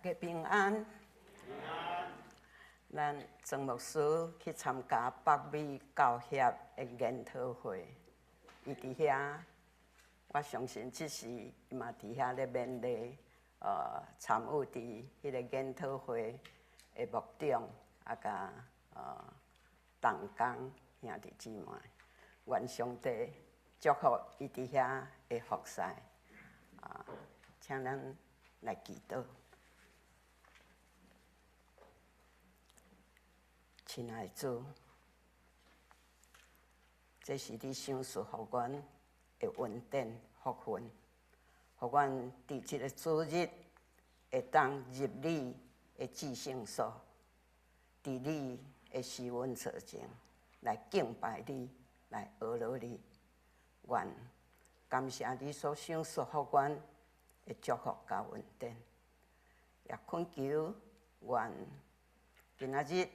家平安。咱曾牧師去參加北美教協的研討會，伊佇遐，我相信這時伊嘛佇遐咧勉勵，參與佇彼个研討會的牧長啊，佮同工兄弟姊妹，願上帝祝福伊佇遐的服侍。啊，請咱來祈禱。親愛的主，這是你賞賜予阮的恩典福分，予阮佇這个主日會當入你的至聖所，佇你的施恩座前來敬拜你，來阿羅你。願感謝你所賞賜予阮的祝福佮恩典，也懇求願今仔日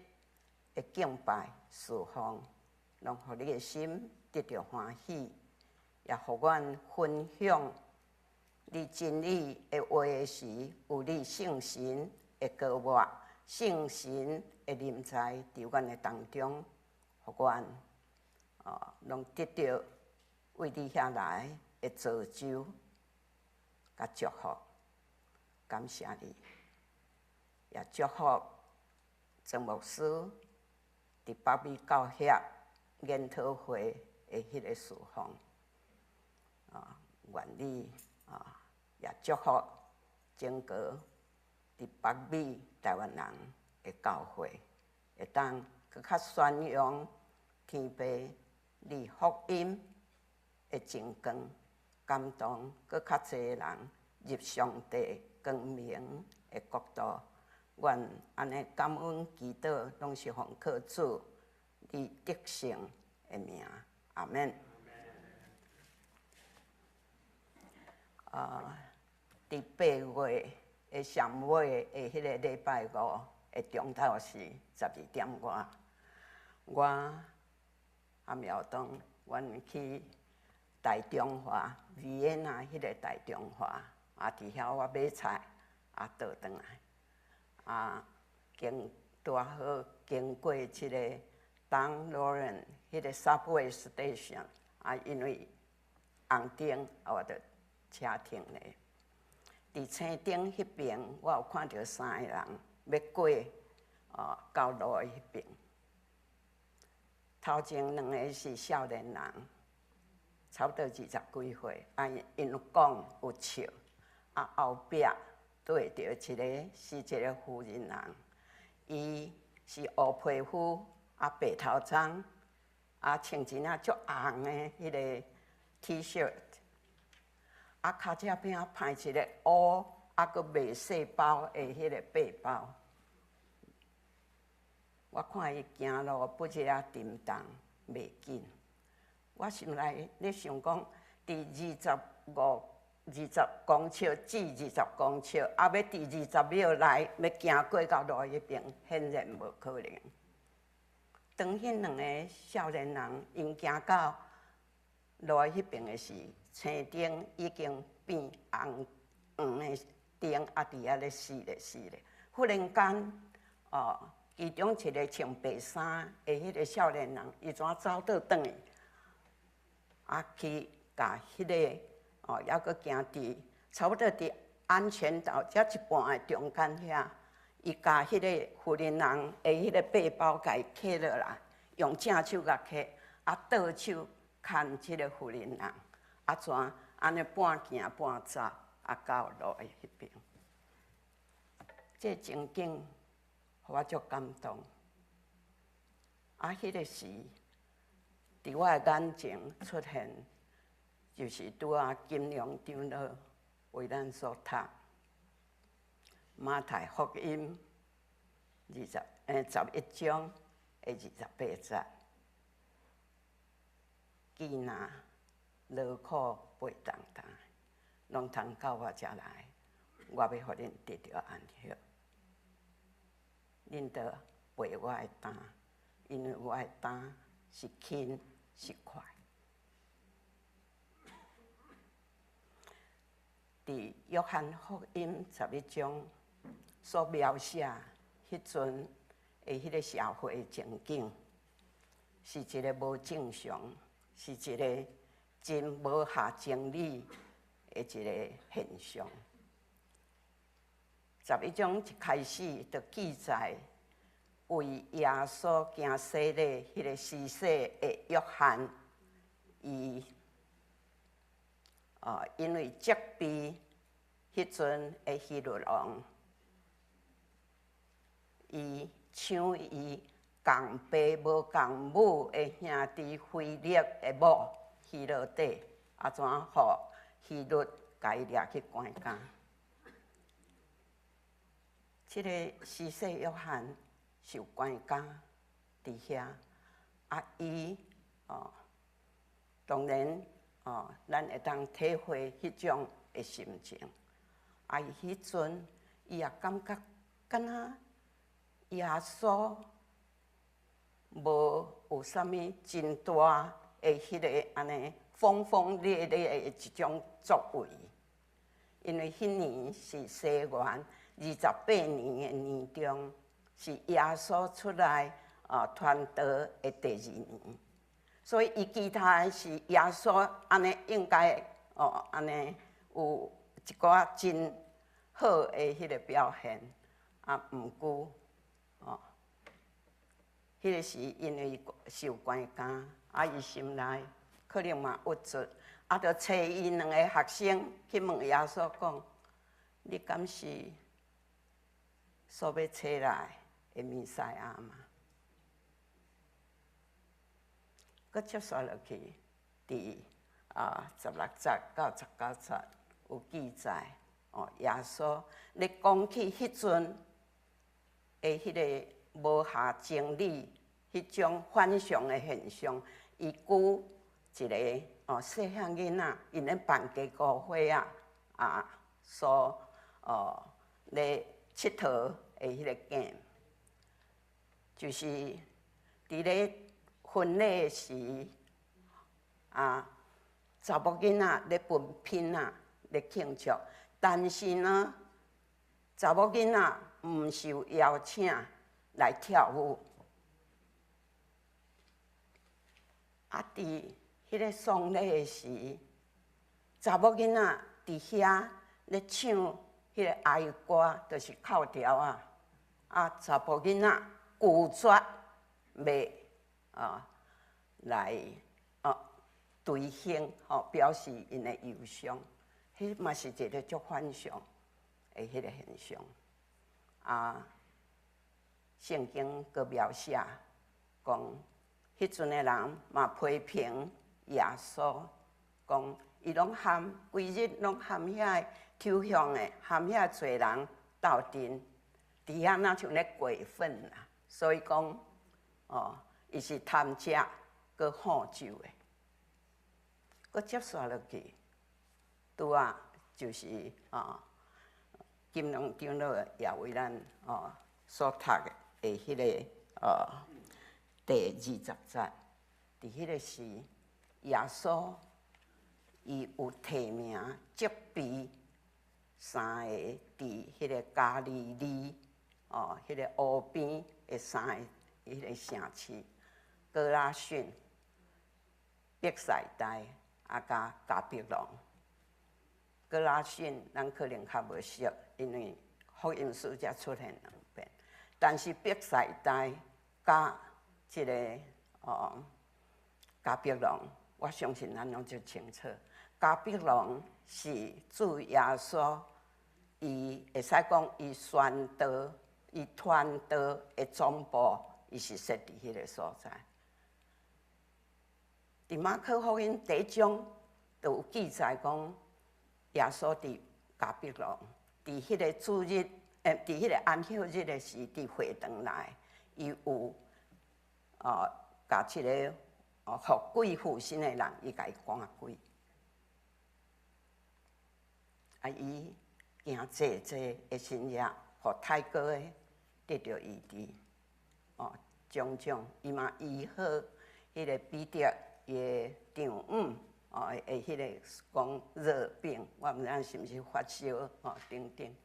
的敬拜侍奉，攏予你的心得著歡喜，也予阮分享你真理的話的時，有你聖神的膏抹，聖神的臨在佇阮的當中，予阮攏得著為你遐來的造就佮祝福，感謝你，也祝福曾牧師佇北美教協研討會的彼个侍奉，啊，願你啊，也祝福整個佇北美台灣人的教會，會當閣較宣揚天父你福音的真光，感動閣較濟人入上帝光明的國度。願按呢感恩祈禱，攏是奉靠主你得勝的名，阿們。啊，佇8月的上尾的彼个禮拜五的中晝時12點外，我阿苗東，阮去大中華維也納彼个大中華，啊，佇遐我買菜，啊，倒轉來。啊，經拄仔好經過這個 Dunn Loren 彼个 Subway Station，啊，因為紅燈，啊，我就車停咧。佇青燈彼邊，我有看著三個人欲過到路的彼邊。頭前兩个是少年人，差不多二十幾歲，啊，𪜶有講有笑，啊，後壁對著一个是一个婦人人，伊是烏皮膚，啊，白頭鬃，啊，穿一領足紅的彼个 T-shirt，啊，跤脊邊仔抱一个烏啊，閣袂細包的彼个背包。我看伊行路不一仔沉重，袂緊。我心內咧想講，佇25、20公尺至20公尺，啊，欲佇20秒內欲行過到路彼邊，顯然無可能。當彼兩个少年人𪜶行到路彼邊的時，青燈已經變紅黃的燈，啊，佇遐咧死咧死咧。忽然間，哦，其中一个穿白衫的彼个少年人，伊怎走倒轉去，啊，去共彼个哦，猶閣行佇差不多佇安全島遮一半的中間遐，伊共彼个婦人人的彼个背包共伊揢落來，用正手共揢，啊，倒手牽這个婦人人，啊，怎按呢半行半走，啊，到路的彼邊。這個情景，予我足感動。啊，彼个時，佇我的眼前出現，就是拄仔金良長老為咱所讀馬太福音11章的28節，既若勞苦背重擔，攏通到我遮來，我欲予恁得著安息。恁著背我的擔，因為我的擔是輕是快。佇約翰福音11章所描寫彼陣的彼个社會情景，是一个無正常，是一个真無合情理的一个現象。11章一開始就記載，為耶穌行洗禮彼个施洗的約翰，伊因為責備彼陣的希律王，伊搶伊仝爸無仝母的兄弟腓力的某希羅底，按怎予希律共伊掠去關監。這个施洗約翰受關監佇遐，啊，伊當然咱會當體會彼種的心情。啊，伊彼陣伊也感覺敢若耶穌無有啥物真大的彼个按呢轟轟烈烈的一種作為，因為彼年是西元28年的年中，是耶穌出來傳道的第二年，所以伊期待的是耶穌按呢應該按呢有一寡真好的彼个表現，啊，毋過彼个時因為受關監，啊，伊心內可能嘛鬱卒，啊，就揣伊兩個學生去問耶穌講：你敢是所欲差來的彌賽亞嗎？閣接續落去，佇16節到19節有記載，耶穌咧講起彼陣的彼个無合情理、彼種反常的現象，伊舉一个細漢囡仔，𪜶咧辦家姑會啊，所咧𨑨迌的彼个 game，就是佇咧婚禮時啊，查某囡仔咧分品仔咧慶祝，但是呢，查某囡仔毋受邀請來跳舞。啊，佇彼个喪禮的時，查某囡仔佇遐咧唱彼个哀歌，就是哭調啊。啊，查埔囡仔拒絕袂來隨行吼，表示𪜶的憂傷，彼嘛是一个足反常的彼个現象。啊，聖經閣描寫講，彼陣的人嘛批評耶穌，講伊攏和規日攏和遐個抽象的，和遐濟人鬥陣，佇遐若像咧過分啦。所以講，伊是貪食閣好酒的。閣接續落去，拄仔就是金龍長老也為咱所讀的彼个第20節，佇彼個時，耶穌伊有提名責備三个佇彼个加利利彼个湖邊的三个彼个城市，哥拉汛、伯賽大，啊佮迦百農。哥拉汛咱可能較無熟，因為福音書才出現兩遍，但是伯賽大佮這个迦百農，我相信咱攏足清楚。迦百農是主耶穌，伊會使講伊宣道、伊傳道的總部，伊是設佇彼个所在。佇馬可福音第一章就有記載講，耶穌佇迦百農，佇彼个主日，佇彼个安息日的時，佇會堂內，伊有共這个予鬼附身的人，伊共伊趕鬼。啊，伊行濟濟的神跡，予太高的得著醫治，種種，伊嘛醫好彼个彼得伊的丈母，的彼个講熱病，我毋知影是毋是發燒，等等。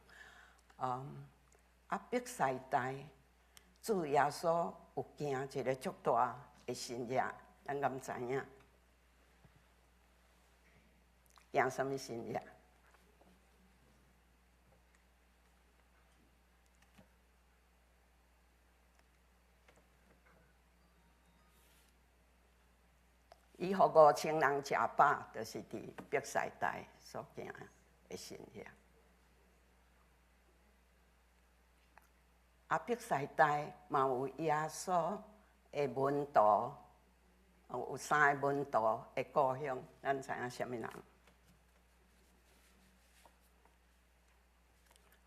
啊，伯賽大，主耶穌有行一个足大的神跡，咱敢知影？行啥物神跡？伊予5000人食飽，就是佇伯賽大所行的神跡。啊，伯賽大嘛有耶穌的門徒，有三个門徒的故鄉，咱知影啥物人？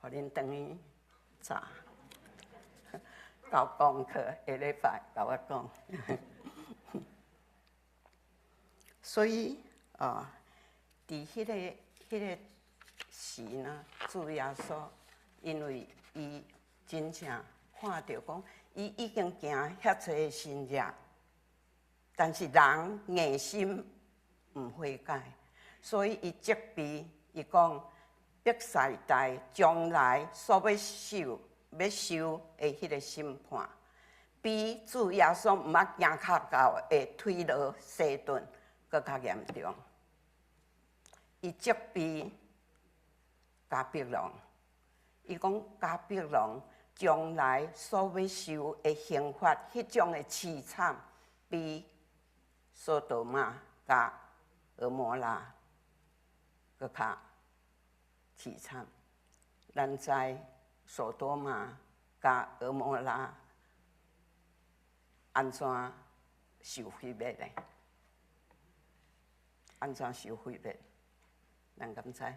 予恁轉去查，交功課，下禮拜共我講。所以啊，佇彼個時呢，主耶穌因為伊真正看著講，伊已經行遐濟神跡，但是人硬心毋悔改，所以伊責備伊講，伯賽大將來所欲受的彼個審判，比主耶穌毋捌行較到的推羅西頓閣較嚴重。伊責備迦百農，伊講迦百農將來所欲受的刑罰，彼種的淒慘，比所多瑪佮蛾摩拉閣較淒慘。咱知所多瑪佮蛾摩拉按怎受毀滅的？按怎受毀滅？咱敢知？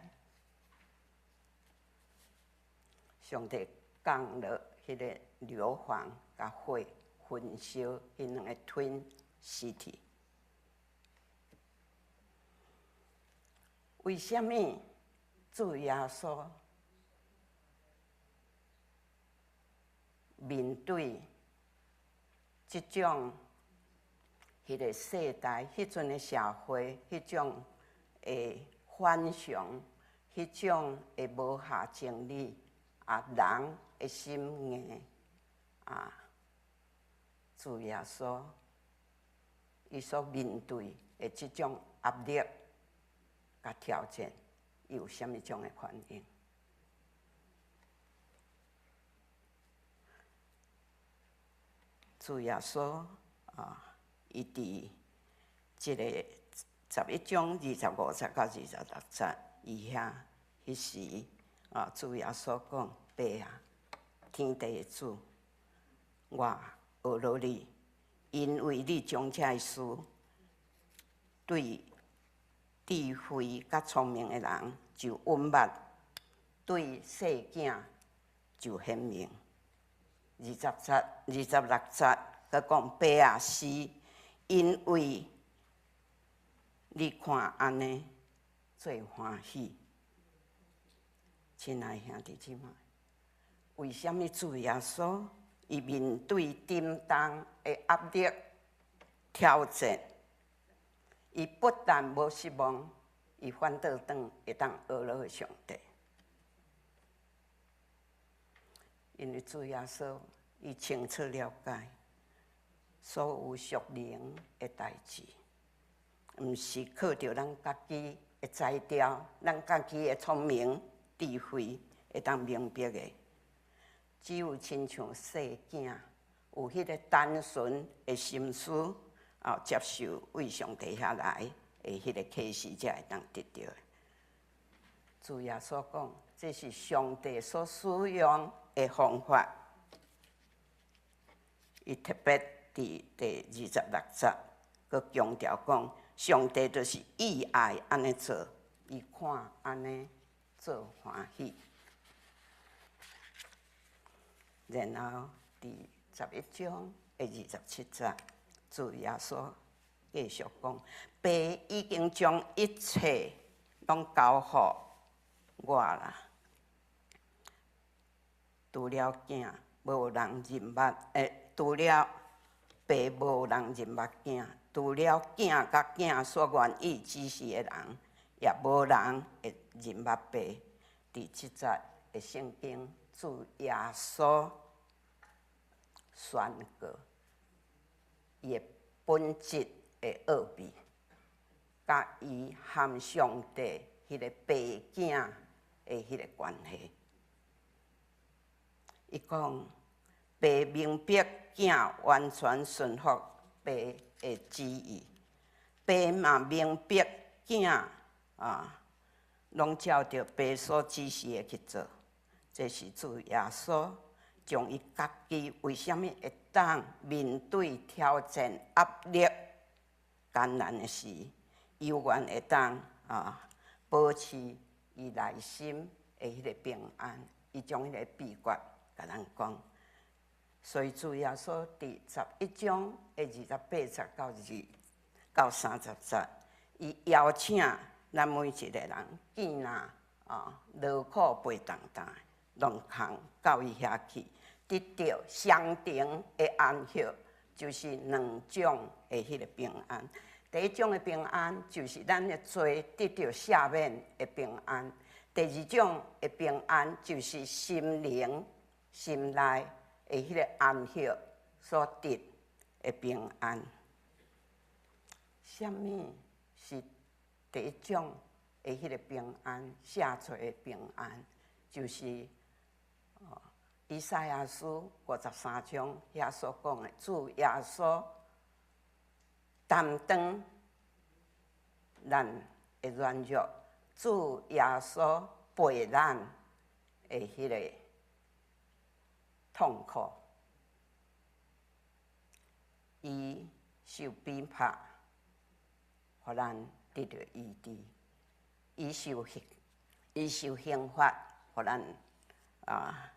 上帝降落彼个硫磺佮火焚燒彼兩个 twin city。為啥物主耶穌面對這種彼个世代、彼陣的社會、彼種的反常、彼種的無合情理啊，人的心硬啊，主耶穌伊所面對的這種壓力佮挑戰，伊有啥物種的反應？主耶穌啊，伊佇這个11章25節到26節，伊遐彼時啊，主耶穌講：爸啊，天地的主，我呵咾你，因為你將這个事對智慧佮聰明的人就隱瞞，對細囝就顯明。20節、26節，閣講爸啊，是因為你看按呢做歡喜。親愛兄弟姊妹，為啥物主耶穌伊面對沉重的壓力挑戰，伊不但無失望，伊反倒轉會當呵咾上帝？因為主耶穌伊清楚了解所有屬靈的代誌，毋是靠著咱家己的才調、咱家己的聰明智慧會當明白的。只有親像細囝有彼個單純的心思，啊，接受為上帝遐來的彼個啟示，才會當得著的。主耶穌講，這是上帝所使用的方法。伊特別佇第26節，閣強調講，上帝就是意愛按呢做，伊看按呢做歡喜。然後佇11章的27節，主耶穌繼續講：爸已經將一切攏交予我啦，除了囝，無人認捌；除了爸，無人認捌囝；除了囝佮囝所願意指示的人，也無人會認捌爸。佇這節，的聖經，主耶穌宣告伊的本質的奧秘，佮伊和上帝彼个爸囝的彼个關係。伊講，爸明白囝完全順服爸的旨意，爸嘛明白囝啊，攏照著爸所指示的去做。這是主耶穌將伊家己為啥物會當面對挑戰、壓力、艱難的時，猶原會當啊保持伊內心的彼个平安。伊將彼個秘訣共咱講。所以主耶穌佇11章的28節到30節，伊邀請咱每一個人見若啊勞苦背重擔，攏通到伊遐去，得著雙重的安息，就是兩種的彼个平安。第一種的平安就是咱的罪得著赦免的平安；第二種的平安就是心靈、心內的彼個安息所得的平安。啥物是第一種的彼個平安？赦罪的平安，就是以賽亞書53章遐所講的，主耶穌擔當咱的軟弱，主耶穌背咱的彼个痛苦，伊受逼迫，予咱得著醫治；伊受刑罰，予咱啊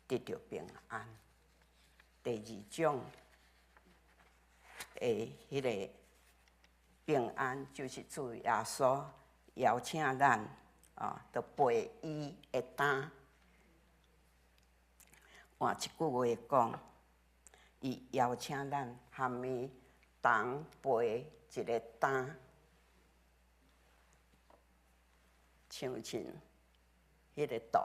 得著平安。第二種的彼个平安，就是主耶穌邀請咱啊，著背伊的擔。換一句話講，伊邀請咱和伊同背一个擔，像親彼个圖，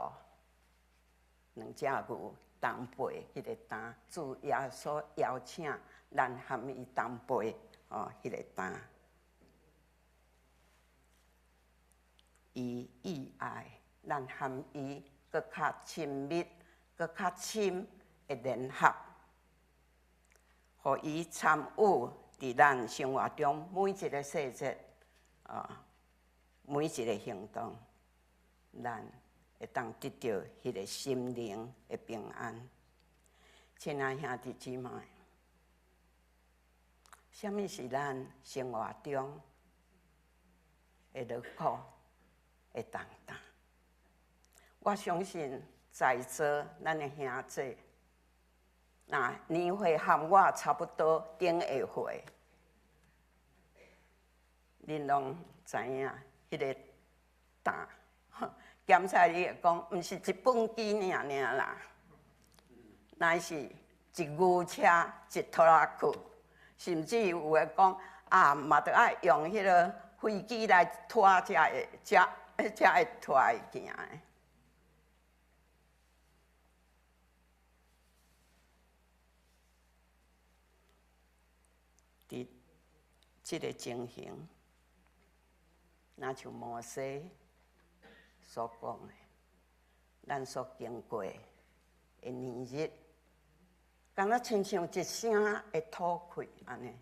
兩隻牛同背彼个擔，主耶穌邀請咱和伊同背哦，彼个擔。伊意愛咱和伊閣較親密、閣較深的聯合，予伊參與佇咱生活中每一个細節啊，每一个行動，咱會當得著彼个心靈的平安。親愛兄弟姊妹，啥物是咱生活中的勞苦的重擔？我相信在座咱的兄姊，若年歲和我差不多頂下歲，恁攏知影彼个擔。檢查你會講，毋是一畚箕爾爾啦，乃是一牛車一拖拉庫，甚至有的講啊，嘛著愛用彼个飛機來拖才會才會拖會行的。佇這个情形，若像摩西所講的，咱所經過的年日，敢若親像一聲的吐氣按呢。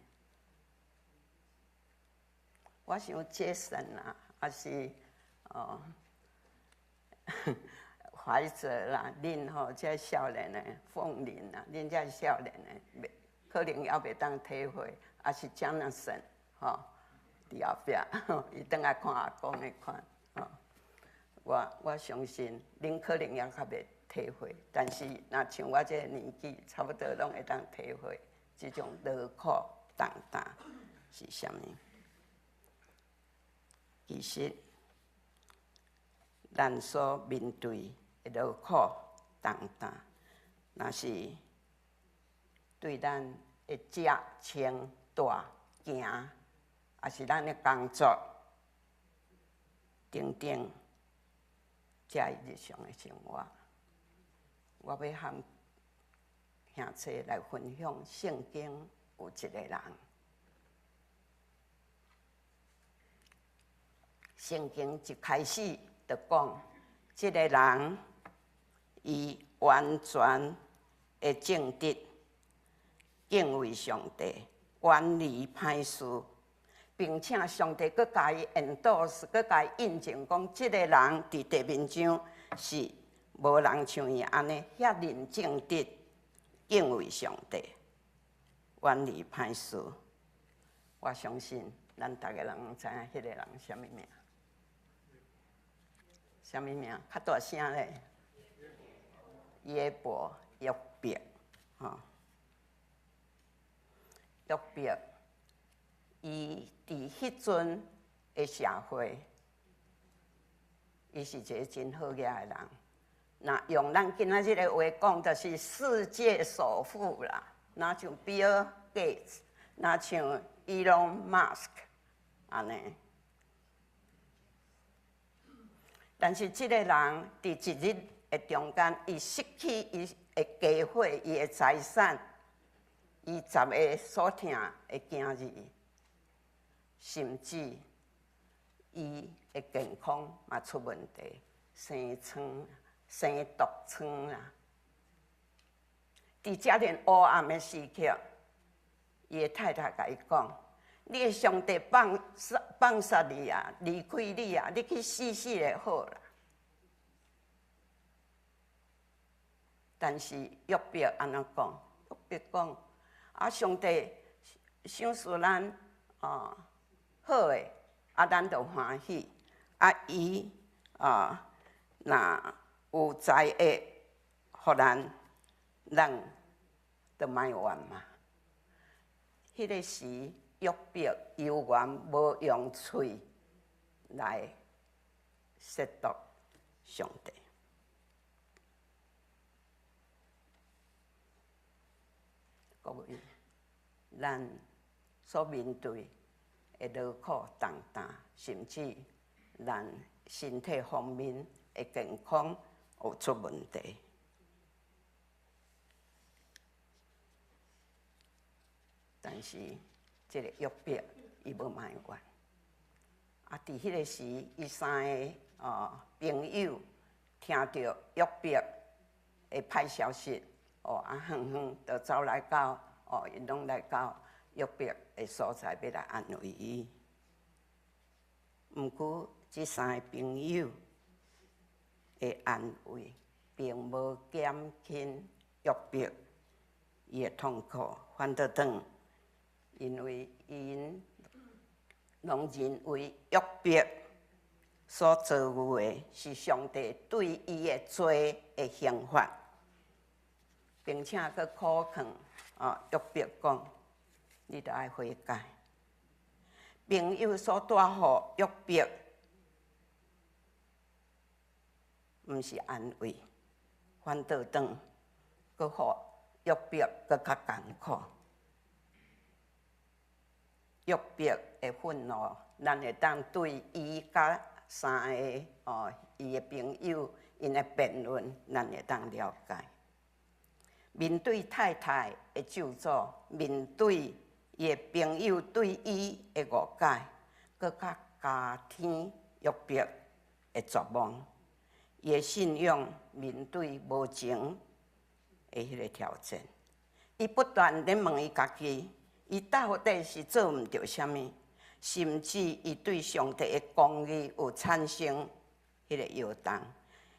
我想傑森啊，抑是哦，懷哲啦，恁吼這少年的鳳麟啊，恁這少年的，可能猶袂當體會，抑是江南神吼，佇後壁，伊轉來看阿公的款吼。我相信恁可能猶較袂體會，但是若像我這个年紀，差不多攏會當體會這種勞苦重擔是啥物。其實，咱所面對的勞苦重擔，若是對咱的食、穿、蹛、行，抑是咱的工作等等，遮日常的生活。我欲和兄弟來分享聖經有一个人。聖經一開始就講，這个人伊完全的正直，敬畏上帝，遠離歹事，並且上帝閣共伊 endorse，閣共伊印證講，這个人佇地面上是無人像伊按呢遐爾正直，敬畏上帝，遠離歹事。我相信咱逐个人攏知影彼个人啥物名。啥物名？較大聲咧！約伯，約伯，吼，約伯，伊佇彼陣的社會，伊是一个真好額的人。若用咱今仔日的話講，就是世界首富啦。若像 Bill Gates，若像 Elon Musk，按呢。但是這个人佇一日的中間，伊失去伊的家伙、伊的財產、伊十个所疼的囝兒，甚至伊的健康嘛出問題，生瘡、生毒瘡啦。佇遮爾黑暗的時刻，伊的太太共伊講：你的上帝放殺放殺你啊，離開你啊，你去死死就好啦。但是約伯按怎講？約伯講：啊，上帝賞賜咱哦好的，啊，咱就歡喜。啊，伊啊，若有災厄予咱，咱就莫怨嘛。彼个時，約伯猶原無用喙來褻瀆上帝。各位，咱所面對的勞苦重擔，甚至咱身體方面的健康有出問題，但是這个約伯伊無埋怨。啊，佇彼个時，伊三个哦朋友聽著約伯的歹消息，哦啊，遠遠就走來到哦，𪜶攏來到約伯的所在，欲來安慰伊。毋過，這三個朋友的安慰，並無減輕約伯伊的痛苦，反倒轉，因為𪜶攏認為約伯所遭遇的是上帝對伊的罪的刑罰，並且閣苦勸啊約伯講：你著愛悔改。朋友所帶予約伯，毋是安慰，反倒轉，閣予約伯閣較艱苦。約伯的憤怒，咱會當對伊佮三个哦，伊的朋友𪜶的辯論，咱會當了解。面對太太的咒詛，面對伊的朋友對伊的誤解，閣較加添約伯的絕望。伊的信仰面對無情的彼个挑戰，伊不斷咧問伊家己，伊到底是做毋著啥物，甚至伊對上帝的公義有產生彼个搖動，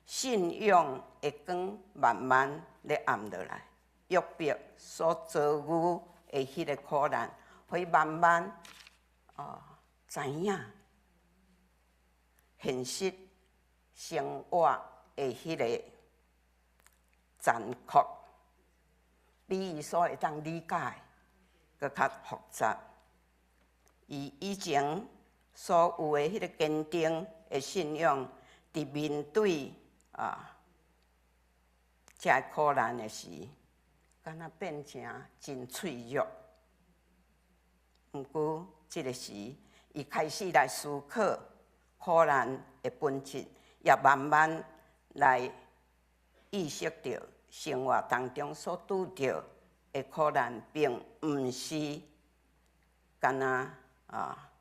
信仰的光慢慢咧暗落來。約伯所遭遇的彼个苦難，會慢慢哦知影現實生活的彼个殘酷，比伊所會當理解閣較複雜。伊以前所有的彼个堅定的信仰，佇面對啊這个苦難的時，敢若變成真脆弱。毋過，這个時，伊開始來思考苦難的本質，也慢慢來意識著生活當中所拄著的苦難，並毋是干焦啊，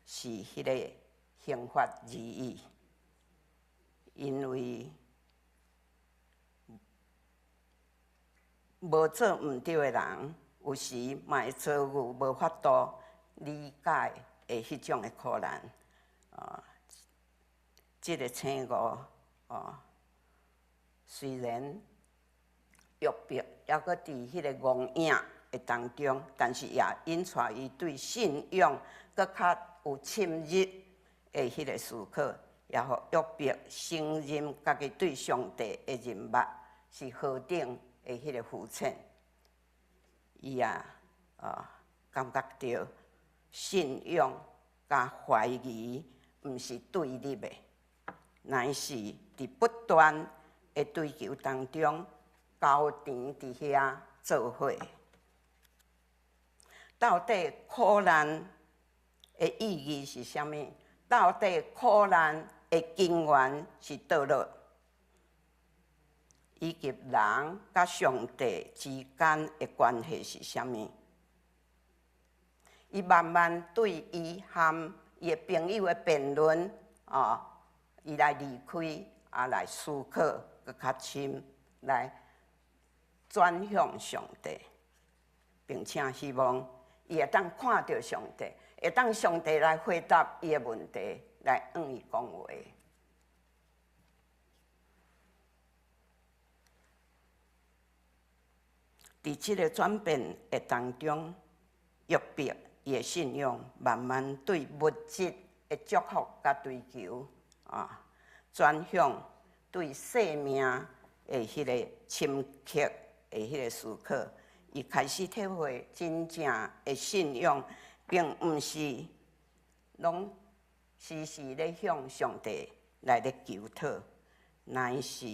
是彼个刑罰而已，因為無做毋對的人，有時嘛會遭遇無法度理解的彼種的苦難。啊，這个醒悟，啊，雖然約伯猶閣佇彼个戇影的當中，但是也引帶伊對信仰閣較有深入的彼个思考，也予約伯承認家己對上帝的認捌是何等的彼个膚淺。伊也感覺著信仰佮懷疑毋是對立的，乃是佇不斷的追求當中交纏佇遐做伙。到底苦難的意義是啥物？到底苦難的根源是佗落？以及人佮上帝之間的關係是啥物？伊慢慢對伊和伊的朋友的辯論，伊來離開，啊來思考閣較深，來轉向上帝，並且希望伊會當看著上帝，會當上帝來回答伊的問題，來向伊講話。佇這个轉變的當中，約伯伊的信仰慢慢對物質的祝福佮追求，轉向對生命的彼个深刻的彼个思考。伊開始體會真正的信仰，並毋是攏時時咧向上帝來咧求討，乃是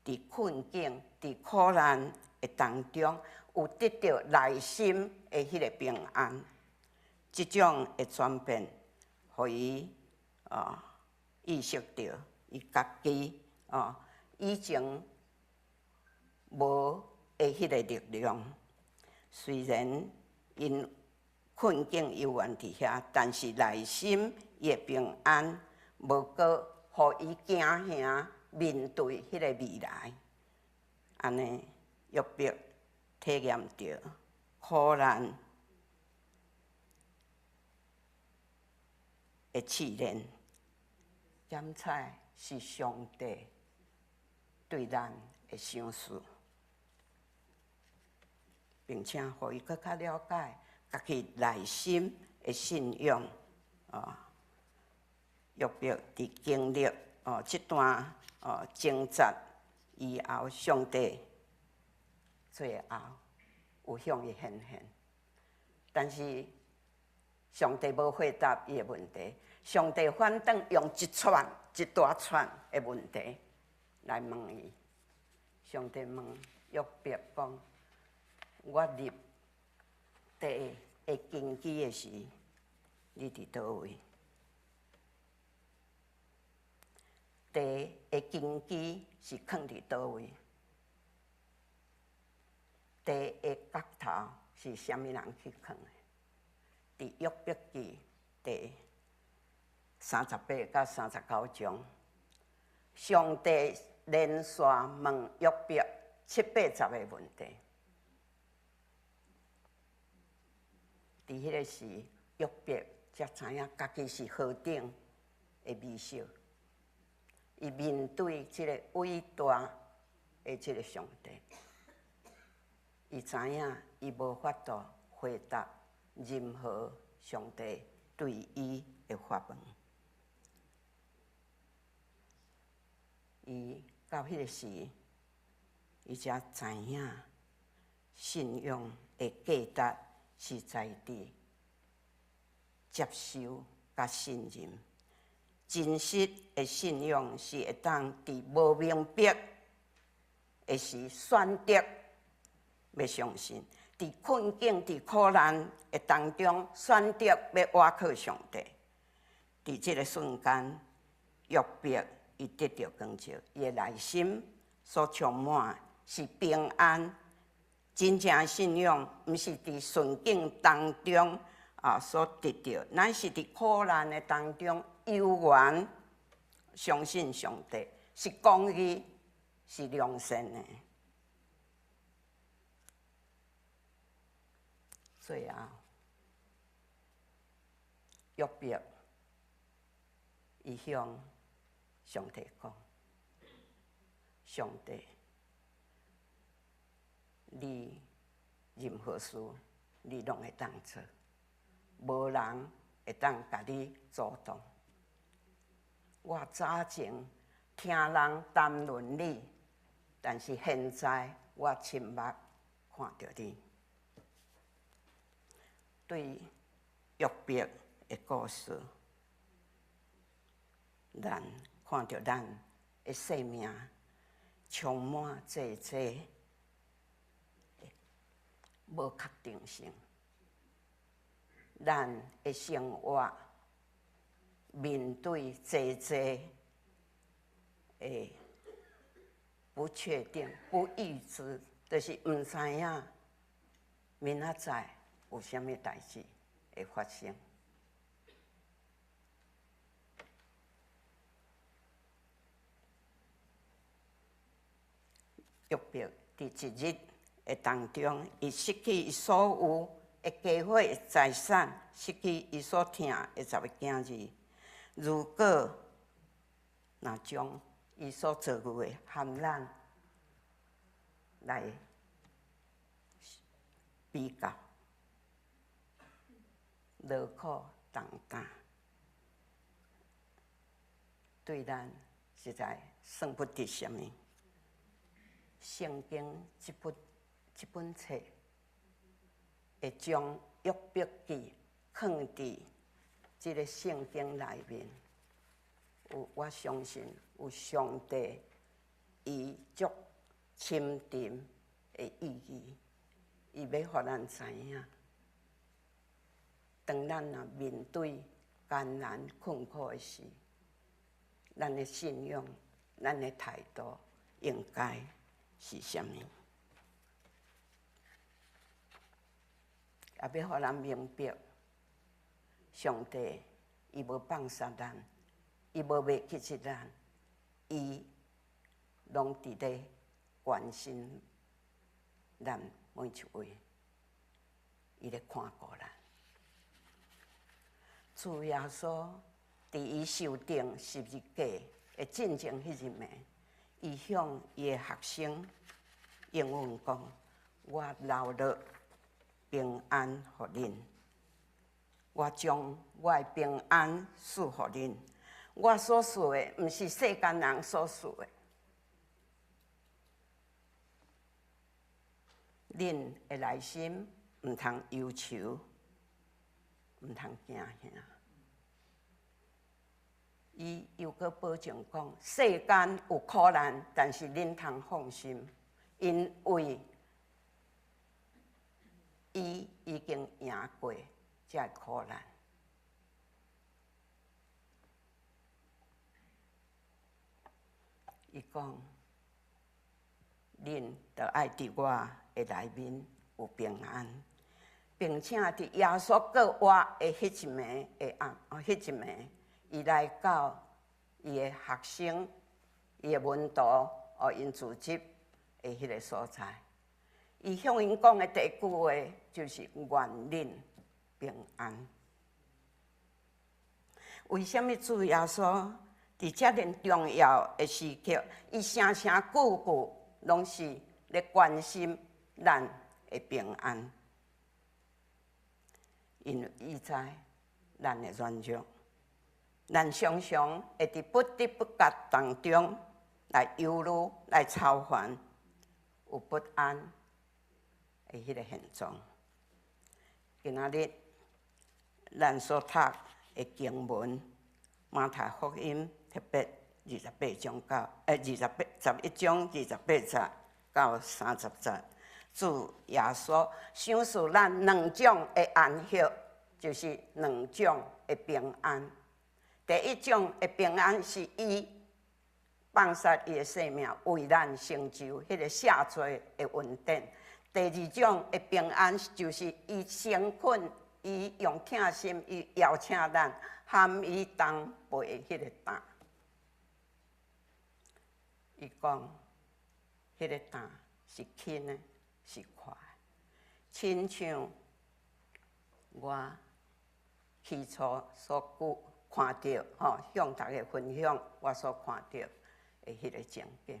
佇困境、佇苦難的當中，有得著內心的彼个平安。這種的轉變，予伊意識著伊家己以前無的彼个力量。雖然𪜶困境猶原佇遐，但是內心伊的平安無閣予伊驚嚇面對彼個未來。按呢，約伯體驗著苦難的試煉，檢採是上帝對咱的賞賜，並且予伊閣較了解家己內心的信仰。約伯佇經歷這段掙扎以後，上帝最後有向伊顯現，但是上帝無回答伊的問題，上帝反轉用一串一大串的問題來問伊。上帝問約伯講：我立地的根基的時，你佇佗位？地的根基是囥佇佗位？地的角頭是啥物人去囥的？佇約伯記第38到39章，上帝連續問約伯七八十个問題。佇彼个時，約伯才知影家己是何等的微小。伊面對這个偉大的這个上帝，伊知影伊無法度回答任何上帝對伊的發問。伊到彼个時，伊才知影信仰的價值是在佇接受佮信任。真實的信仰是會當佇無明白的時選擇欲相信，佇困境、佇苦難的當中選擇欲倚靠上帝。佇這个瞬間，約伯伊得著光照，伊的內心所充滿是平安。真正的信仰，毋是佇順境當中啊所得著，乃是佇苦難的當中猶原相信上帝是公義、是良善的。最後，約伯伊向上帝講：上帝，你任何事你攏會當做，無人會當共你阻擋。我早前聽人談論你，但是現在我親目看著你。對約伯的故事，咱看著咱的生命充滿濟濟無確定性，咱的生活面對濟濟的不確定、不預知，就是毋知影明仔載有啥物代誌會發生。約伯佇一日的當中，伊失去伊所有的家伙的財產，失去伊所疼的十個囝兒。如果若將伊所遭遇的和咱來比較，勞苦重擔，對咱實在算不得啥物。聖經這本冊會將約伯記放佇這个聖經內面，有我相信有上帝伊足深沉的意義，伊欲予咱知影，當咱若面對艱難困苦的時，咱的信仰、咱的態度應該是啥物？也欲予咱明白，上帝伊無放殺咱，伊無袂記得咱，伊攏佇咧關心咱每一位，伊咧看顧咱。主耶穌佇伊受釘十字架的進前彼一暝，伊向伊的學生應允講：我留落平安予恁，我將我的平安賜予恁。我所賜的，毋是世間人所賜的。恁的內心毋通憂愁，毋通驚嚇。伊又閣保證講，世間有苦難，但是恁通放心，因為伊已經贏過這苦難。伊講，恁著愛佇我的內面有平安，並且佇耶穌閣活的彼一暝的暗，彼一暝，伊來到伊的學生、伊的門徒，𪜶聚集的彼个所在，伊向𪜶講的第一句話就是願恁平安。為啥物主耶穌佇遮爾重要的時刻，伊聲聲句句攏是咧關心咱的平安？因為伊知咱的軟弱，咱常常會佇不知不覺當中來憂慮、來操煩、有不安的彼个現狀。今仔日咱所讀的經文，馬太福音特別28章到2811章28節到30節，主耶穌賞賜咱兩種的安息，就是兩種的平安。第一種的平安是伊放殺伊的性命，為咱成就彼個赦罪的恩典。第二種的平安，就是伊誠懇，伊用疼心，伊邀請咱含伊同背彼個擔。伊講，彼個擔是輕的，是快，親像我起初所顧看著，吼，向大家分享我所看著的彼個情景。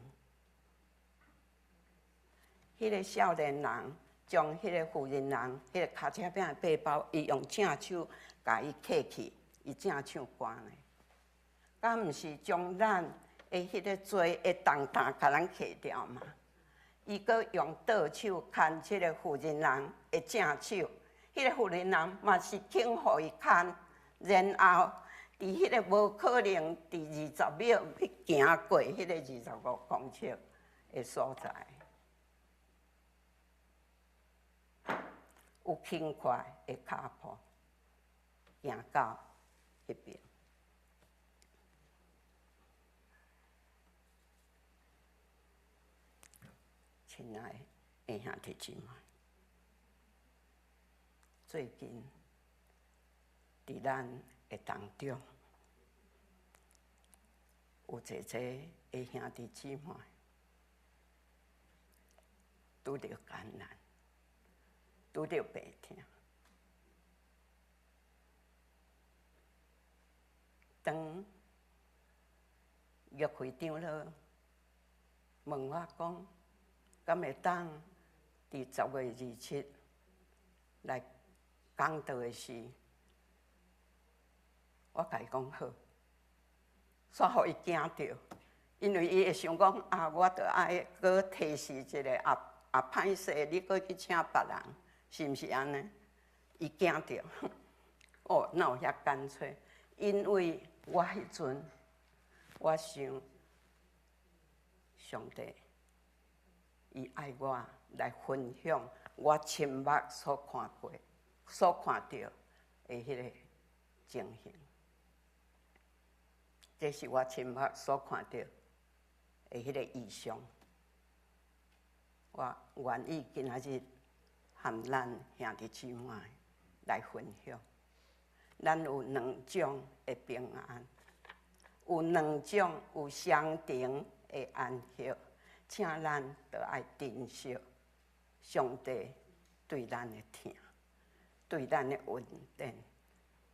彼個少年人將彼個婦人人，彼個跤車餅的背包，伊用正手共伊揢去，伊正手關的，敢毋是將咱的彼個罪的重擔共咱揢掉嗎？伊閣用倒手牽這個婦人人的正手，彼個婦人人嘛是肯予伊牽，然後佇彼個無可能佇20秒去行過彼個25公尺的所在，有輕快的跤步行到彼邊。親愛的兄弟姊妹，最近佇咱的當中，有濟濟的兄弟姊妹拄著艱難，拄著病痛。當玉會長老問我講，敢會當佇10月27來講道的時，我共伊講好，煞予伊驚著，因為伊會想講啊，我著愛閣提示一下，啊啊歹勢，你閣去請別人，是毋是按呢？伊驚著，哦，哪有遐乾脆？因為我彼陣，我想上帝，伊愛我來分享我親目所看過、所看著的彼個情形。這是我親目所看著的彼個異象。我願意今仔日和咱兄弟姊妹來分享。咱有兩種的平安，有兩種有相同的安息，請咱著愛珍惜上帝對咱的疼，對咱的恩典，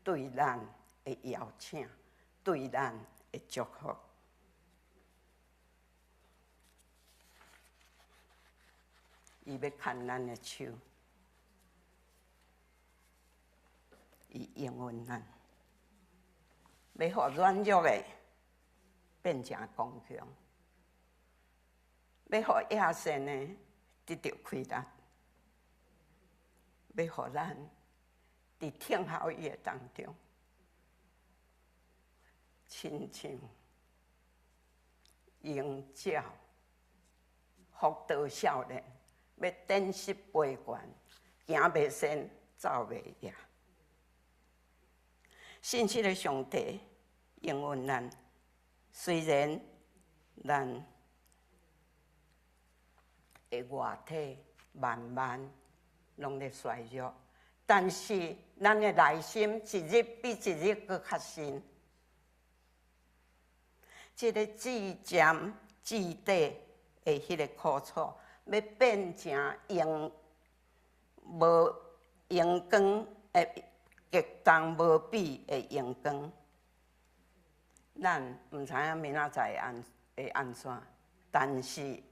對咱的邀請，對咱的祝福。伊欲牽咱的手，伊應允咱，欲予軟弱的變成剛強，欲予野性的得著氣力，欲予咱佇等候伊的當中，親像鷹鳥福道少年，欲展翅飛懸，行袂跣，走袂野。信實的上帝應允咱，雖然咱的外體慢慢攏咧衰弱，但是咱的內心一日比一日閣較深。這个至暫至短的彼个苦楚，欲變成榮無榮光的極重無比的榮光，咱毋知影明仔載會按怎，但是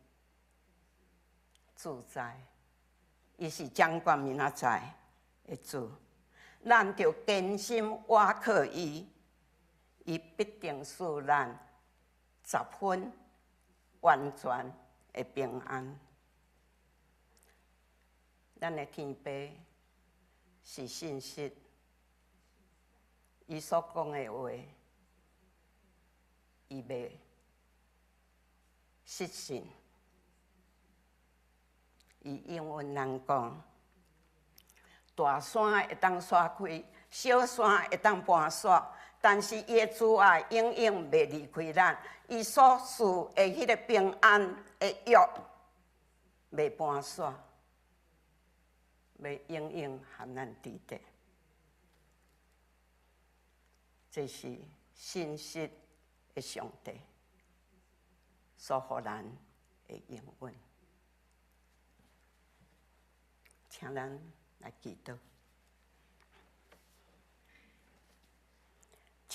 主知，伊是掌管明仔載的主，咱著堅心倚靠伊，伊必定賜咱十分完全的平安。咱的天父是信實，伊所講的話，伊袂失信。伊應允咱講，大山會當徙開，小山會當搬徙，但是伊的慈愛永遠袂離開咱，伊所賜的彼个平安的約袂搬煞，欲永遠和咱佇咧。這是信實的上帝所予咱的應允，請咱來祈禱。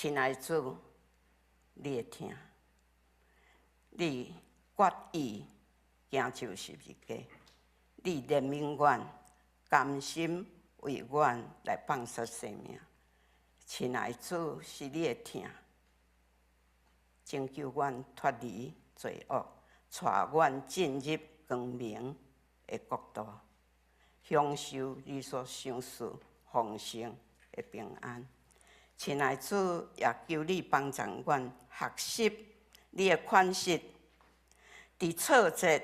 親愛的主，你會聽，你決意行上十字架，你憐憫阮，甘心為阮來放捨生命。親愛的主，是你的疼，拯救阮脫離罪惡，帶阮進入光明的國度，享受你所賞賜豐盛的平安。親愛的主，也求你幫助阮學習你的款式，佇挫折、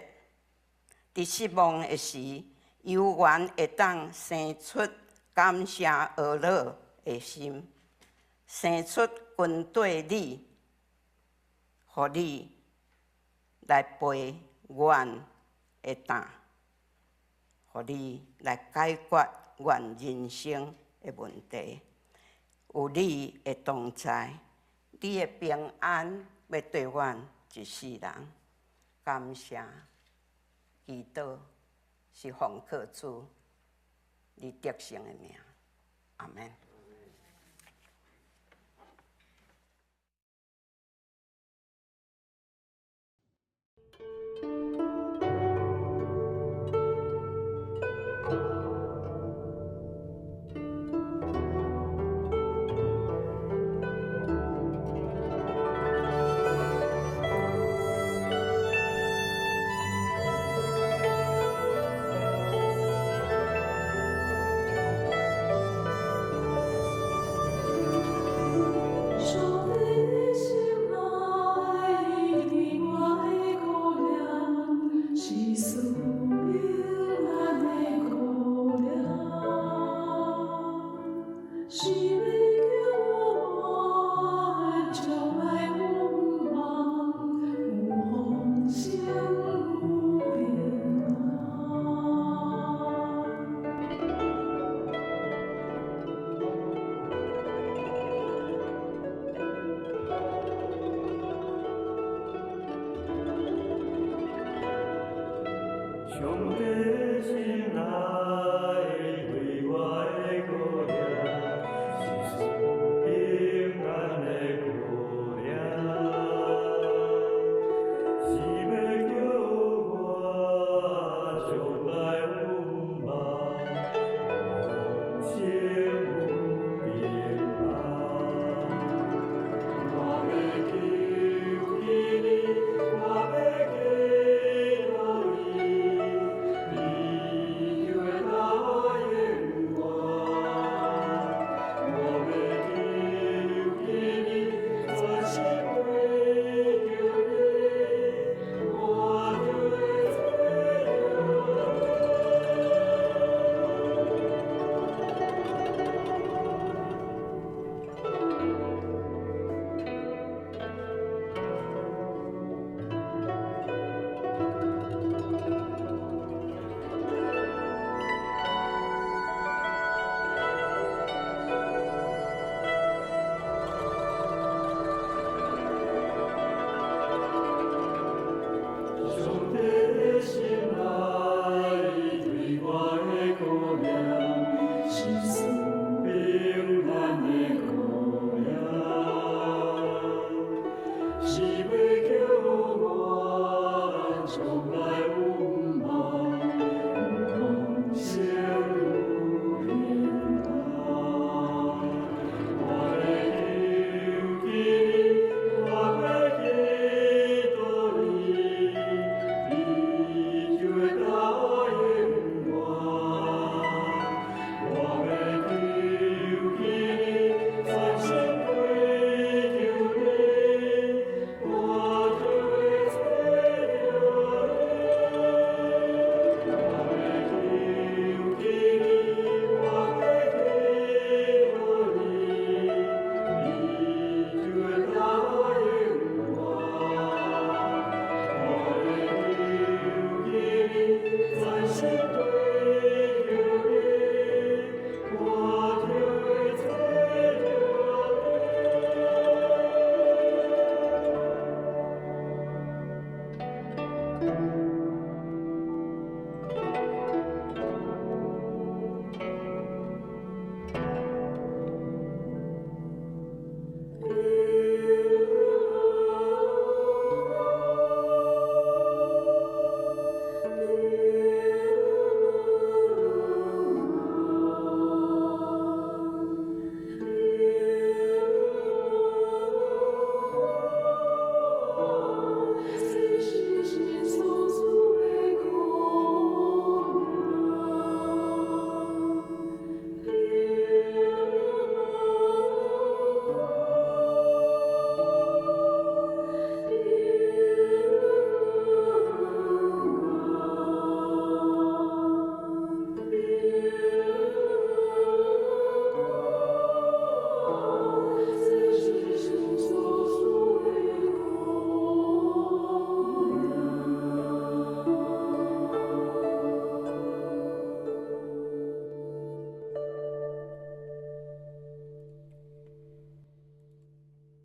佇失望的時，猶原會當生出感謝懊惱的心，生出跟綴你，予你來背阮的擔，予你來解決阮人生的問題。有你的同在，你的平安欲綴阮一世人。感謝祈禱是奉靠主你得勝的名，阿們。是欲叫我将